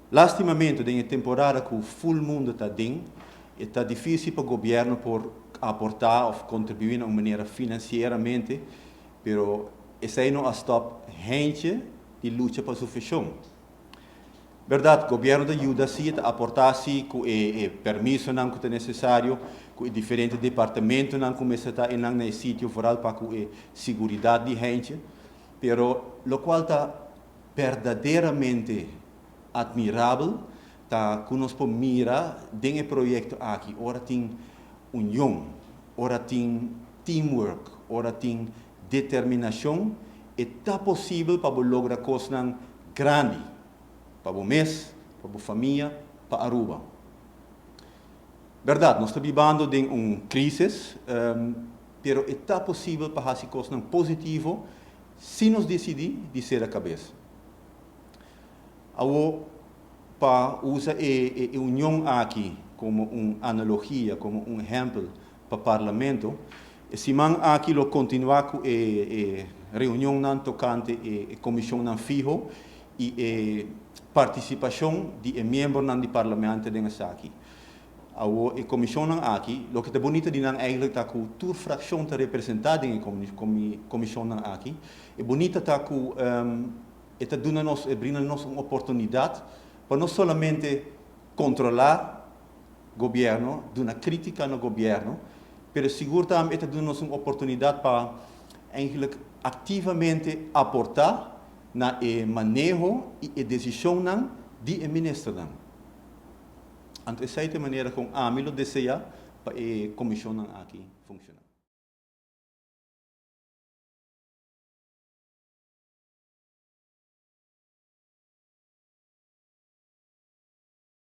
Lastimamente, den e temporada ku full mundo ta den, ta difísil pa gobièrnu por aportá òf kontribuí na un manera finansieramente, pero esei no a stòp hende di lucha pa su vishon. Bèrdat, gobièrnu ta yuda sí, ta aportá sí ku e permisonan ku ta nesesario, ku e diferente departamentonan ku mester ta einan na e sitio, vooral pa ku e seguridat di hende, pero lokual ta berdaderamente admirabel ta ku nos por mira den e proyekto aki ora tin union, ora tin teamwork, ora tin determinashon, e ta posibel pa bo logra kosnan grandi pa bo mes, pa bo famia, pa Aruba. Bèrdat, nos ta bibando den un krísis, pero e ta posibel pa hasi kosnan positivo si nos disidí di sera kabes. Awor, pa usa e union aki komo un analogia, komo un ehèmpel pa Parlamento, e siman aki lo kontinuá ku e reunionnan tokante e komishonnan fiho i e partisipashon di e miembronan di Parlamento den esaki. Awor e komishonnan aki, loke ta bunita di nan eigenlijk ta ku tur frakshon ta representá den e komishonnan aki. E bunita ta ku e ta duna nos, e brinda nos un oportunidat pa no solamente kontrolá gobièrnu, duna krítika na gobièrnu, pero sigur tambe e ta duna nos un oportunidat pa eigenlijk aktivamente aportá na e maneho i e desishonnan di e ministernan. Anto esei ta e manera kon ami lo deseá pa e komishonnan aki funshoná.